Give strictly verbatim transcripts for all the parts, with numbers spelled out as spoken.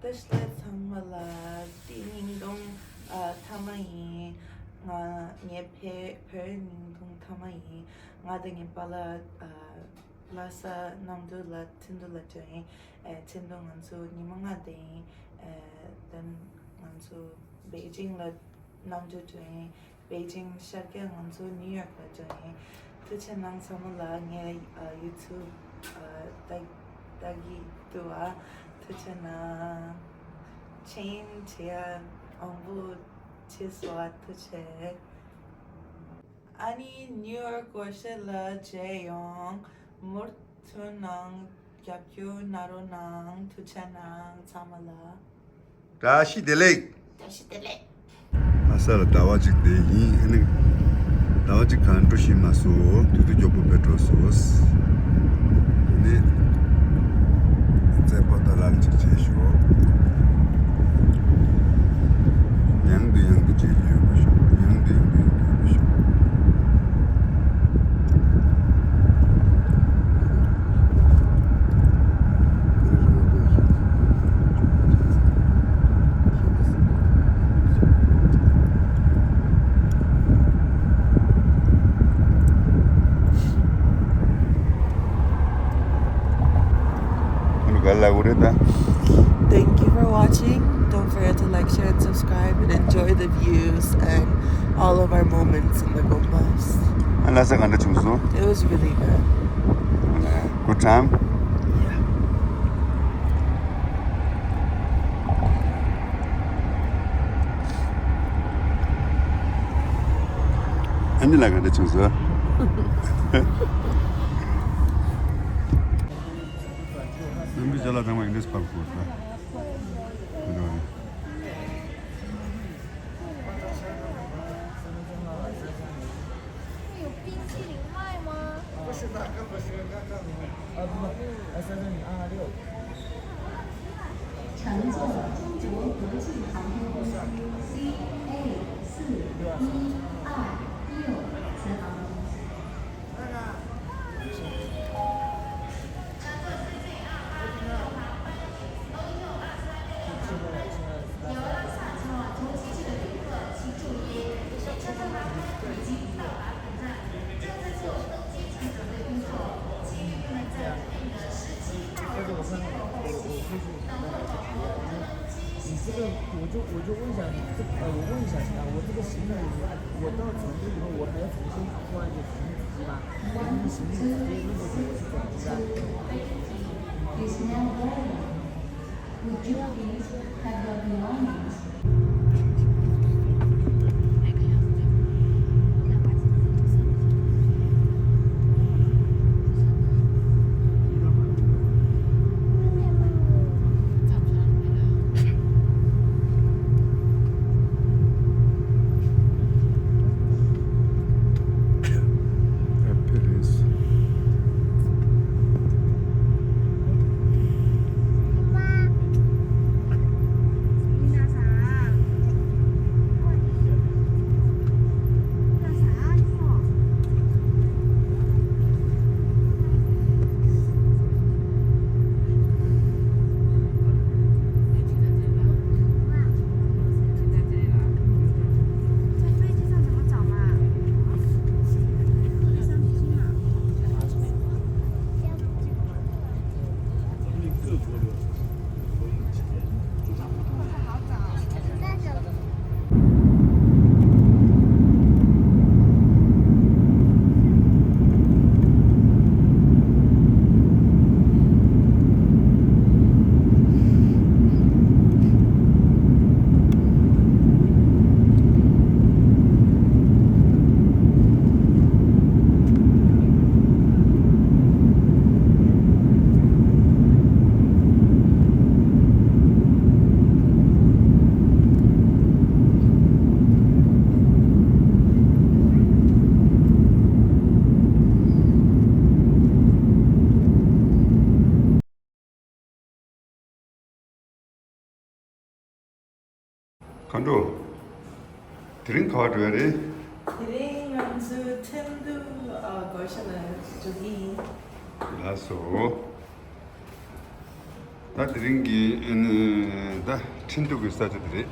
བཀྲ་ཤིས་བདེ་ལེགས་ཚང་མ་ལ། འདི་བརྙན་ཐུང་ཨ་མཐའ་མ་ཡིན། ང་ངའི་བོད་བོད་བརྙན་ཐུང་མཐའ་མ་ཡིན། ང་དང་ངའི་པཱ་ལགས་ཨ་ལྷ་ས་གནམ་གྲུ་ལ་ཁྲིན་ཏུའུ་ལ་འགྲོ་ཡིན། ཨ་ཁྲིན་ཏུའུ་ང་ཚོ་ཉི་མ་ལྔ་བསྡད་ཡིན། ཨ་དེན་ང་ཚོ་པེ་ཅིང་ལ་གནམ་གྲུ་འགྲོ་ཡིན། པེ་ཅིང་ཤར་རྒྱག་ང་ཚོ་ནིའུ་ཡོག་ལ་འགྲོ་ཡིན། ཐུགས་རྗེ་གནང་ཚང་མ་ལ། ངའི་ཨ་ཡུ་ཊུབ་ཨ་ལྟ་ལྟ་གི་འདུག་ཨ། ཐུགས་རྗེ་གནང་། ཆེན་བྱེད་ཡ་ཨང་པོ་བྱེད་སོ་ཨ། ཐུགས་རྗེ། ཨ་ནི་ནིའུ་ཡོག་གོ་ཤེད་ལ་མཇལ་ཡོང་། མུ་མཐུད་ནང་རྒྱབ་སྐྱོར་གནང་རོགས་གནང་། ཐུགས་རྗེ་གནང་ཚང་མ་ལ། བཀྲ་ཤིས་བདེ་ལེགས། བཀྲ་ཤིས་བདེ་ལེགས། ལྷ་ས་ལ་ཟླ་བ་གཅིག་བསྡད་ཡིན། ཨ་ནི་ཟླ་བ་གཅིག་གང་འགྲོ་ཤེས་མ་སོང་། དུས་ཚོད་མགྱོགས་པོ་བས་འགྲོ་སོང་། ཨ་ནི་མཛད་སྒོ་ད་ལ་ལ་གཅིག་བྱས་ཤོག། ཡང་དུ་ཡང་དུ་བྱེད་ཀྱི་ཡོད་པ་ཤོག། ཡང་དུ་ཡང་དུ་ཡོད་པ་ཤོག། Thank you for watching. Don't forget to like, share, and subscribe, and enjoy the views and all of our moments in the Gombas. ལྷ་ས་ག་འདྲ་བྱུང་སོང་། It was really good. Good time. Yeah. ཨ་ནི་ལ་ག་འདྲ་བྱུང་སོང་། རྣམ་པའི་ཅ་ལག་ཚང་མ་ཨིན་ཌི་སི་ཕར་བསྐུར་ད། འགྲོ་རེད། 有冰淇淋卖吗？不是那个，不是那个。啊，不，呃，三三零二二六。乘坐中国国际航空公司C A四一二六次航空。你这个，我就我就问一下，你这，呃，我问一下啊，我这个行李，我到成都以后，我还要重新换一个行李是吧？那个行李直接那个我去转机啊。Is now ready. Would you please have your belongings? མཁའ་འགྲོ། དེ་རིང་ག་པར་འགྲོ་ཡ་རེད། དེ་རིང་ང་ཚོ་ཁྲིན་ཏུའུ་ཨ་སྒོར་ཤ་ལ་འགྲོ་གི་ཡིན། ལགས་སོ། ད་དེ་རིང་གི་ཨ་ནི་ད་ཁྲིན་ཏུའུ་གི་ས་ཆ་དེ་རེད།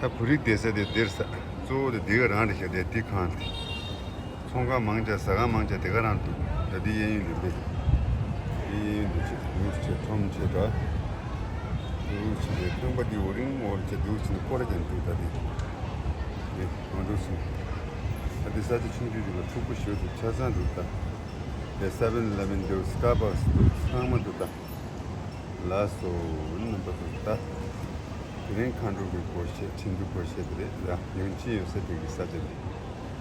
ད་བོད་རིགས་བསྡད་ས་དེ་འདིར་ས་གཙོ་བོ་དེ་འདི་ག་རང་རེད་ཤག་དེ་འདི་ཁང་དེ། ཚོང་ཁང་མང་ཆེ་ཟ་ཁང་མང་ཆེ་དེ་ག་རང་འདུག་ད་འདི་གཡས་གཡོན་ལས་འདི། གཡས་གཡོན་འདི་ཆེ་འདུག་ཆེ་ཁྲོམ་ཆེ་འདྲ། འདུག་ཆེ་དེ་སྟོན་པ་འདི་འོ་རིང་འོར་ཆེ་འདུག་ཆེ་ནི་སྐོར་ར་ཅན་འདུག་ད་འདི། འདི་མ་འདུག་ཆེ། ད་འདི་ས་ཆ་ཆུང་ཆུང་ཅིག་ལ་ཕྲུ་གུ་ཞོལ་དུ་ཆ་ཚང་འདུག་ད། དེ་སེ་ཝེན་ཨི་ལེ་ཝེན་འདུག་སི་ཊར་བྷག་སི་འདུག་ཚང་མ་འདུག་ད། ལགས་སོ། རྣམ་པ་ཚོ་ད། དེ་རིང་མཁའ་འགྲོ་གི་སྒོར་གཞས་ཁྲིན་ཏུའུ་སྒོར་གཞས་དེ་རེད་ལ་ཡང་ཅི་ཡོད་ས་དེ་གི་ས་ཆ་དེ།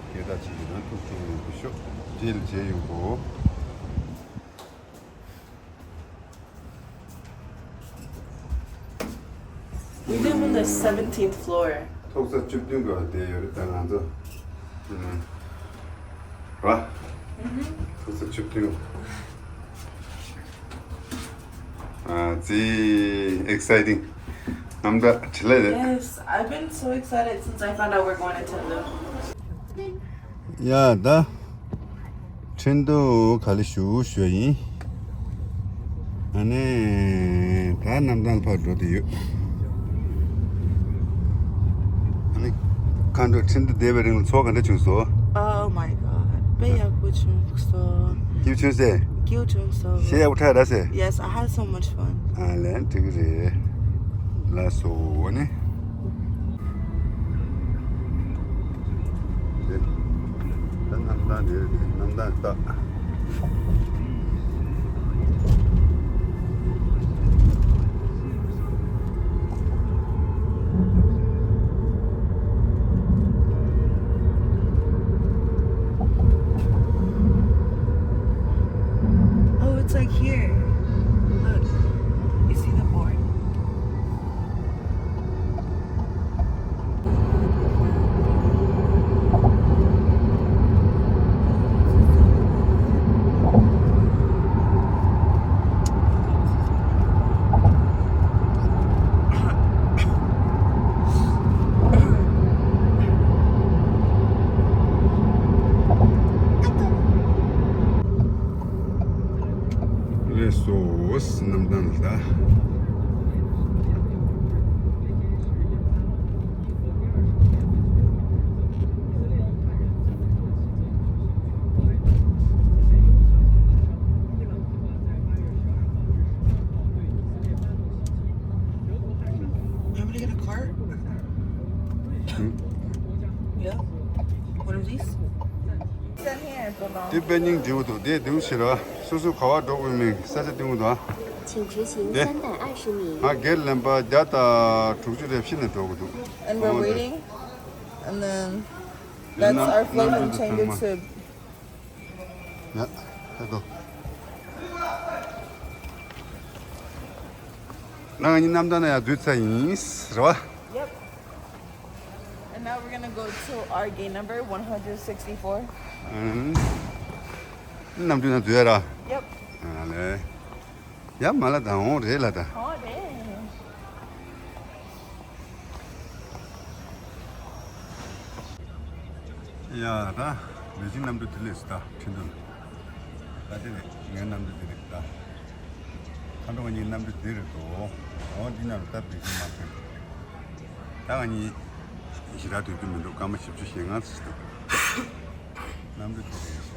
སྐད་གྲགས་ཆེ་ཞིག་དང་ཐུགས་ཁྲོ་ཡོང་གི་ཤོག་རྗེས་ལ་མཇལ་ཡོང་གོ། We live on the seventeenth floor. ཐོག་ས་བཅུ་བདུན་ག་བ་དེ་ཡོད་རེད་ད་ང་ཚོ། ཨ་ནི། ར། ཐོག་ས་བཅུ་བདུན། ཨ་ཙི། ཨེག་སའི་ཊིང་། རྣམ་དག་བྱེད་ལེ་རེད། Yes, I've been so excited since I found out we're going to Chengdu. ཡ་ད། ཁྲིན་ཏུའུ་ག་ལེ་ཞུ་ཞུ་ཡིན། ཨ་ནི་ད་གནམ་ཐང་ཕར་འགྲོ་དུ་ཡོད། ཨ་ནི་མཁའ་འགྲོ་ཁྲིན་ཏུའུ་བསྡད་པའི་རིང་ལ་ཚོར་བ་ག་འདྲ་བྱུང་སོང་། Oh my god. དཔེ་ཡག་པོ་བྱུང་སོང་། སྐྱིད་བྱུང་སེ། སྐྱིད་བྱུང་སོང་། གཞས་ཡག་པོ་འཁྲབ་ར་སེ། Yes, I had so much fun. ཨ་ལན་འགྲིག་གི་རེད། ལགས་སོ་ནི། དེ། ད་གནམ་ཐང་འདིར་དེ་གནམ་ཐང་ལྟ། Oh, it's like here. Look. You see the board? ལགས་སོ། གནམ་ཐང་ལ། You want me to get a cart? Yeah. One of these? དེ་དཔེ་སྙིང་རྗེ་པོ་འདུག་དེ་དེ་འདྲ་ཞིག་རེད་བ། སོ་སོ་ག་བར་འགྲོ་དགོས་མིན་ས་ཆ་སྟོན་གྱི་འདུག་ཨ། 请直行 དེ། 三百二十米。 ང་སྒེར་ལེན་པ་བརྒྱ་དང་དྲུག་ཅུ་རེ་བཞི་ནས་འགྲོ་དགོས་འདུག And we're waiting. And then that's our flight from Chengdu to ཡ། ཧེ་གོ། ང་གཉིས་གནམ་ཐང་ན་ཡར་འཛུལ་ཚར་ཡིན། རེད་བ། Yep. And now we're gonna go to our gate number one hundred sixty-four. ཨང་། གནམ་གྲུ་ནང་འཛུལ་ཡ་ར། Yep. ཨ་ལེ། ཡ་མ་ལ་དང་འོང་རེད་ལ་ད། འོང་རེད། ཡ་ད། ལས་ཅི་གནམ་གྲུ་དེ་ལས་སུ་ད་ཁྲིན་ཏུ་ལ། ད་དེ་རེད་ངའི་གནམ་གྲུ་དེ་རེད་ད། ཁ་འགྲོ་ང་གཉིས་གནམ་གྲུ་དེ་རེད་དོ། འོ་འདི་ན་རུ་ད་བེད་སྤྱོད་མ་ཕོད། ད་ང་གཉིས་ཞེ་དྲག་སྡོད་རྒྱུ་མི་འདུག་སྐར་མ་བཞི་བཅུ་ཞེ་ལྔ་ཙམ་ཞིག་འདུག་གནམ་གྲུ་དེ་རེད་ཤག་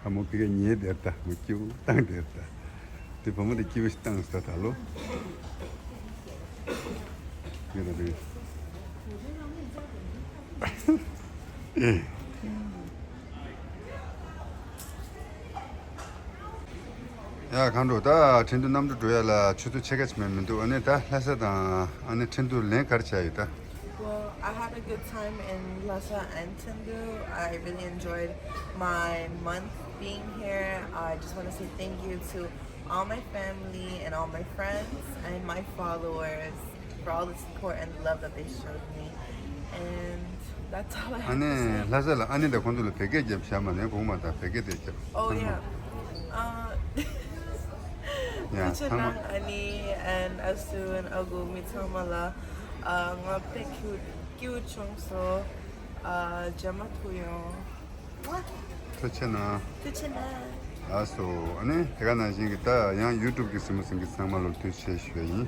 ཨ་མོ་ཕི་ག་ཉལ་བསྡད་ད། མོ་སྐྱིད་པོ་བཏང་བསྡད་ད། དེ་བུ་མོ་དེ་སྐྱིད་པོ་ཞིག་བཏང་ས་ད་ལོ། ཡོད་ད་དེ། ཨེ། ཡ་གང་འགྲོ་ད་ཁྲིན་ཏུ་གནམ་གྲུ་འགྲོ་ཡ་ལ་ཆུ་ཚོད་ཕྱེད་ཀ་ཅིག་མེད་མི་འདུག་ཨ་ནི་ད་ལྷ་ས་དང་ཨ་ནི་ཁྲིན་ཏུ་ལན་ག་རེ་བྱས་ཡོད་ད། Well, I had a good time in Lhasa and Chengdu. I really enjoyed my month being here. I just want to say thank you to all my family and all my friends and my followers for all the support and the love that they showed me. And that's all I have to say. ཨ་ནི་ལྷ་ས་ལ་ཨ་ནི་དང་ཁོང་ཚོ་ལ་བོད་སྐད་རྒྱབ་བཞག་མ་ནས་གོང་མ་དང་བོད་སྐད་དེ་རྒྱབ། Oh, yeah. Uh, ཡ་ཚང་མ། ཨ་ནི་and Asu and Agu མི་ཚང་མ་ལ། ཨ། ང་དཔེ་ཁྱུག་ཡུལ་ཆུང་སོ། ཨ། རྒྱ་མ་ཐུག་ཡོང་། ཐུགས་ཆེ་གནང་། ཐུགས་ཆེ་གནང་། ལགས་སོ། ཨ་ནི་དེ་ག་ནང་བཞིན་གྱི་ད་ཡང་ཡུ་ཊུབ་ཀྱི་གཟིགས་མོ་གཟིགས་མཁན་ཚང་མ་ལ་ཐུགས་རྗེ་ཆེ་ཞུ་ཡ་ཡིན།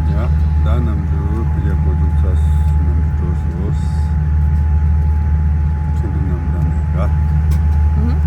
ཡ། ད་གནམ་གྲུ་ཕ་གིར་འགོ་འཛུགས་ཚར། གནམ་གྲུ་འགྲོ་སོང་། ཁྲིན་ཏུ་གནམ་ཐང་ནས་ར། ཨུ།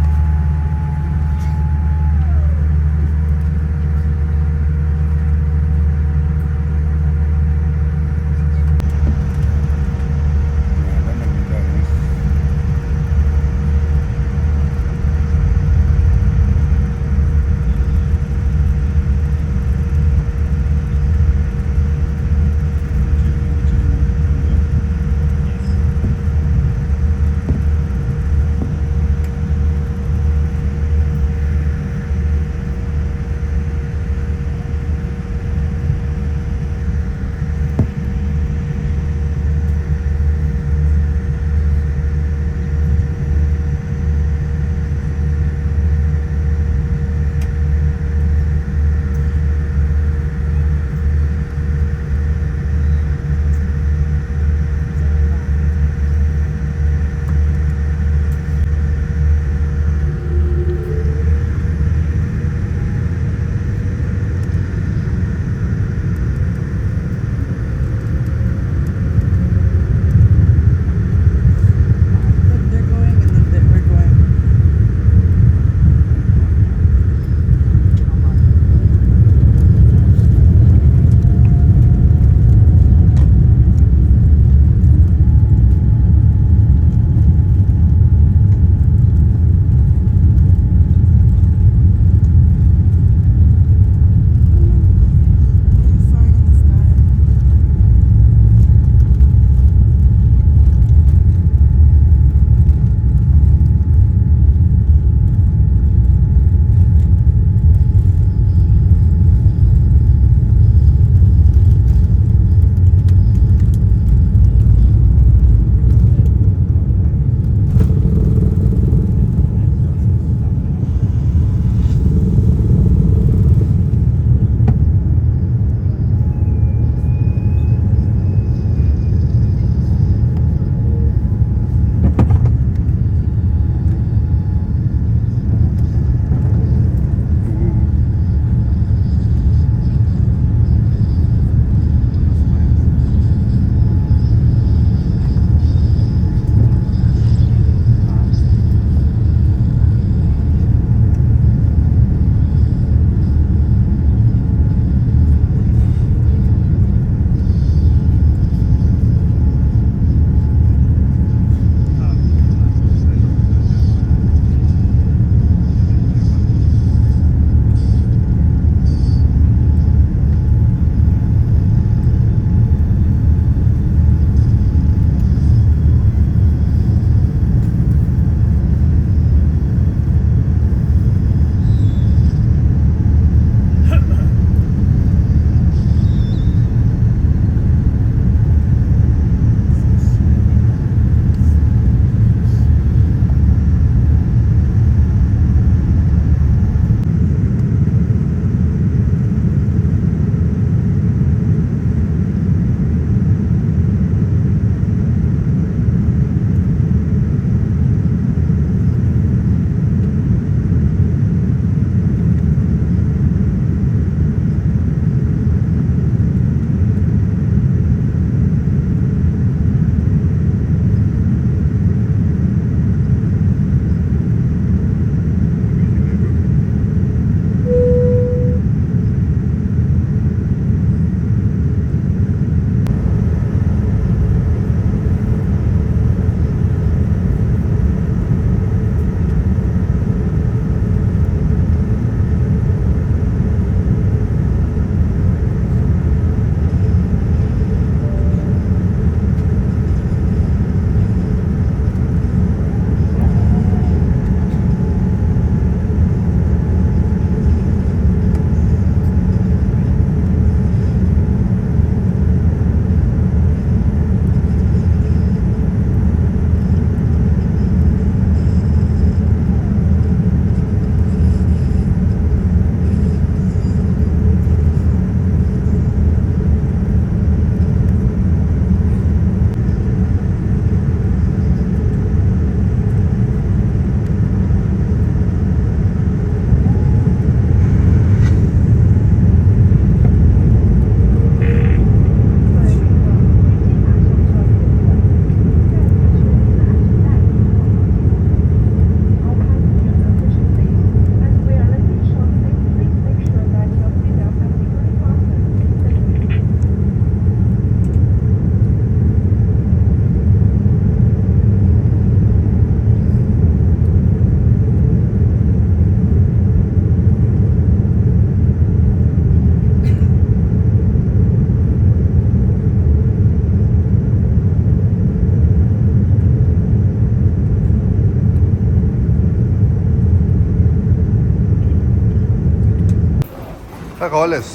ད་ག་པར་སླེབས།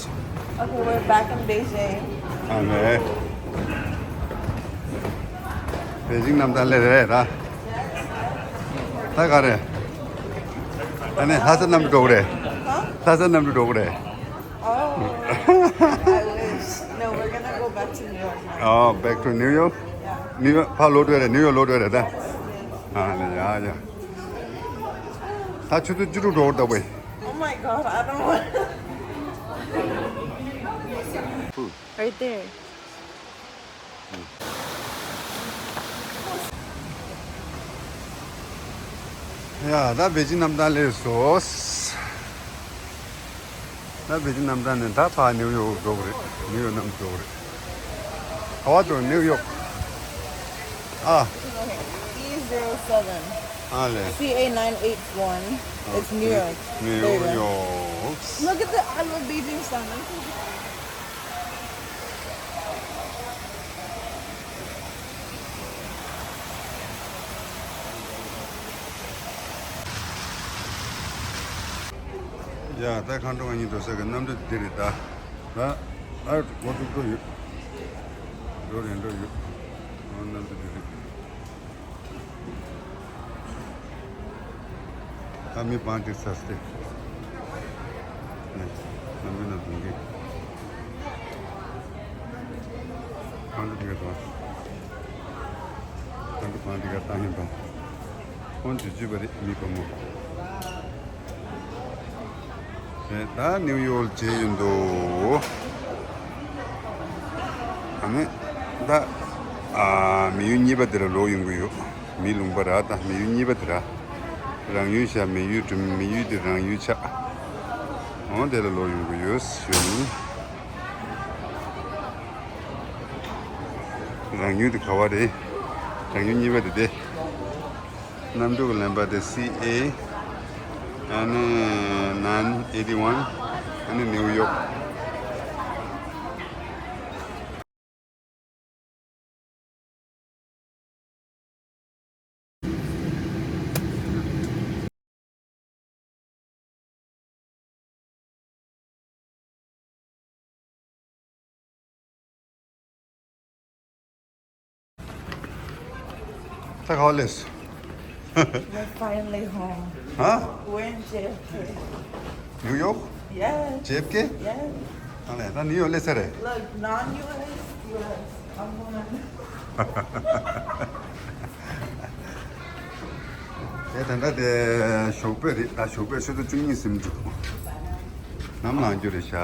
Okay, we're back in Beijing. ཨ་ནི། པེ་ཅིང་གནམ་ཐང་སླེབས་རེད་ད། ད་ག་རེད། ཨ་ནི་ལྷ་ས་གནམ་གྲུ་འགྲོ་གི་རེད། Huh? ལྷ་ས་གནམ་གྲུ་འགྲོ་གི་རེད། Oh, I wish. No, we're gonna go back to New York now. Oh, back to New York? Yeah. New York ཕར་ལོག་འགྲོ་རེད། ནིའུ་ཡོག་ལོག་འགྲོ་རེད་ད། ཨ་ནི་ཡ་ཡ། ད་ཆུ་ཚོད་བཅུ་དྲུག་འགྲོ་གི་རེད་ད་བས། Oh my God, I don't want. Right there. ཡ། ད་པེ་ཅིང་གནམ་ཐང་སླེབས་སོང་། ད་པེ་ཅིང་གནམ་ཐང་ནས་ད་ཕར་ནིའུ་ཡོག་འགྲོ་གི་རེད། ནིའུ་ཡོག་གནམ་འགྲོ་གི་རེད། ག་པར་འགྲོ། ནིའུ་ཡོག་ཨ། E zero seven. ཨ་ལེ། C A nine eight one. It's New York. ནིའུ་ཡོག Look at the I love Beijing sign. ཡ། ད་མཁའ་འགྲོ་མ་གཉིས་འགྲོ་ས་གི་གནམ་གྲུ་འདི་རེད་ད། ད་ཨ་འགོ་ཐུག་འགྲོ་ཡོད། འགྲོ་རེད་འགྲོ་ཡོད། ཨ་གནམ་གྲུ་འདི་རེད། ད་མི་བང་སྒྲིག་ས་སྟེ། ནས་ནམ་རྒྱུན་ནང་འཛོམས་ཀྱི། ཁང་ཁྲོ་འདི་ག་དང་། ཁང་ཁྲོ་བང་འདི་ག་བཏང་ཡིན་པ། ཁོང་དུས་ཚོད་པ་རེད་མི་བུ་མོ། རེད་ད་ནིའུ་ཡོག་མཇལ་ཡོང་འདུག་ཨ་ནི་ད་ཨ་མི་ཡུལ་གཉིས་པ་དེ་ལ་ལོག་ཡོང་གི་ཡོད། མི་ལུང་པ་ར་ད་མི་ཡུལ་གཉིས་པ་དེ་ར། རང་ཡུལ་ཤ་མི་ཡུལ་གྲུམ་མི་ཡུལ་དེ་རང་ཡུལ་ཆགས། འོ་དེ་ལ་ལོག་ཡོང་གི་ཡོད་ཞུ་ནི། རང་ཡུལ་དེ་ག་བ་རེད། རང་ཡུལ་གཉིས་པ་དེ་དེ། གནམ་གྲུ་གི་ལན་པ་དེ་C A ཨ་ནི་nine eighty one ཨ་ནི་ནིའུ་ཡོག་ད་ག་པར་སླེབས། We're finally home. Huh? We're in J F K. New York? Yes. J F K? Yes. ཨ་ལས། ད་ནིའུ་ཡོག་སླེབས་ཚར་རེད། Look, non-U S, U S. I'm going. དེ་ད་ལྟ་དེ་ཞོགས་པ་རེད། ད་ཞོགས་པ་ཆུ་ཚོད་བཅུ་གཉིས་ཟིན་འགྲོ། ནམ་ལངས་རྒྱུ་རེད་ཤག